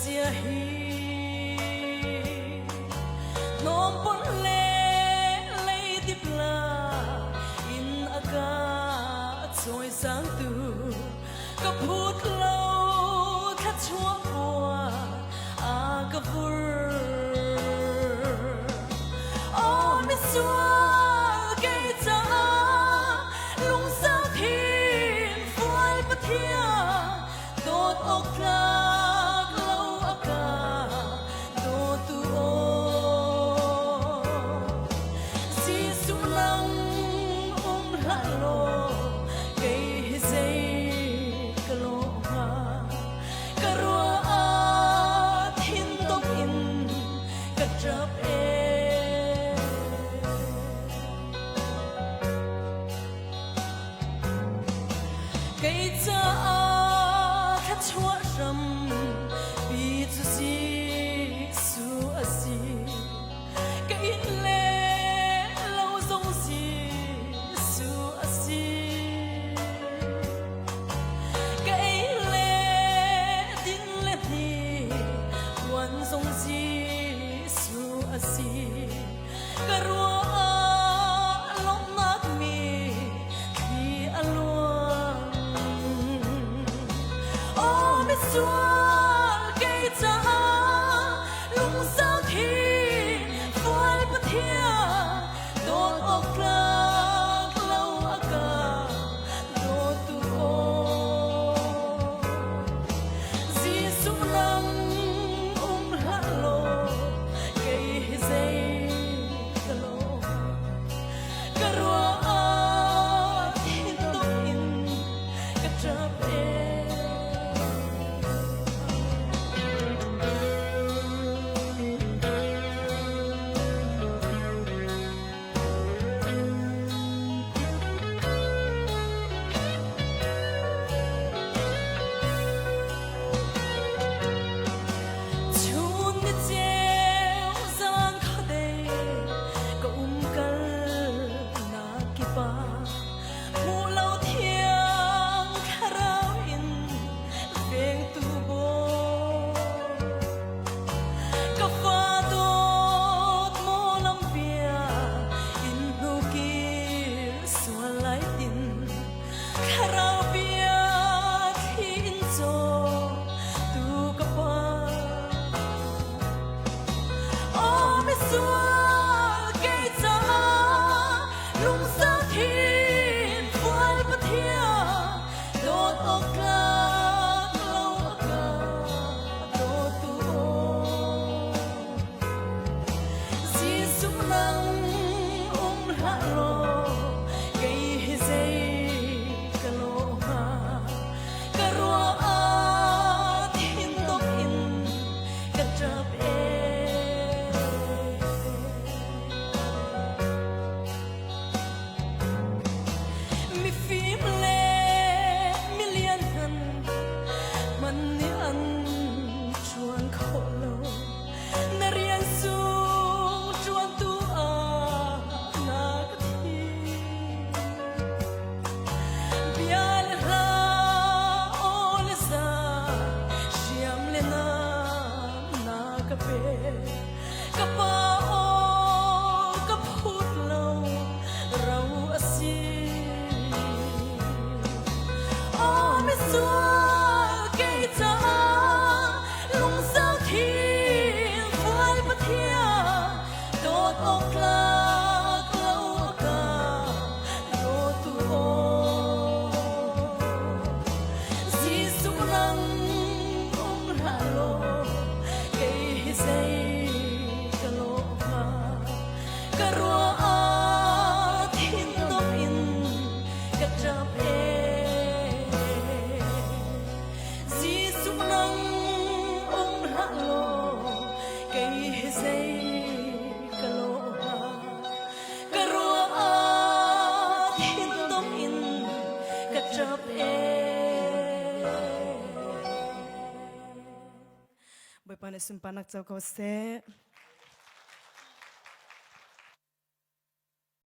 zia hi hnawm pon le leidip la in a ka chawi sangtu ka phut lo thluachuah khua a ka vur. Aw misual kei caah lungsau thin fual Pathian dawt awk tlak lo a ka dawtu aw. Jesuh nang um hlah law kei hi zei ka lawh hnga. Ka ruah ah thin in ka ṭap ee. Kei caah thluachuah hram pi cu Jesuh a si. Ka inn le lo zong Jesuh a si. Ka ei le din le hni puan zong Jesuh a si. Ka ruah ah lawmhnak mi thli a luang. Aw misual kei caah lungsau thi fual Pathian dawt awk tlak lo a ka dawtu aw. Jesuh nang um hlah law kei hi zei ka lawh. Ka ruah ah thintung in ka ṭap ee. Chun ni ceu zan khuadei ka um kal nak kip ah hmuh lo thiang thlarau in vengtu bawi. Ka fa dawt maw lambia in hnukir sual lai tin thlarau bia thli in caw tu ka pa. Aw misual kei caah lungsau thin fual Pathian dawt awk tlak lo a ka dawtu aw. Jesuh nang um hlah law kei hi zei ka lawh hnga. Ka ruah ah thin in ka ṭap ee. Mifim le milianhngan man nih an ṭuan khawh lo. Na rian sung ṭuantu ah na ka thim. Bia le hla aw le za hriam le nam na ka pe. Ka pa aw ka phut lo ro a si. Aw misual kei caah lungsau thin fual Pathian dawt awk tlak lo a ka dawtu aw. Jesuh nang um hlah law kei hi zei ka lawh hnga. Ka ruah ah thintom in ka ṭap ee. Jesuh nang um hlah law kei hi zei ka lawh hnga. Ka ruah ah thintom in ka ṭap ee. Bawipa nih sunparnak co ko seh.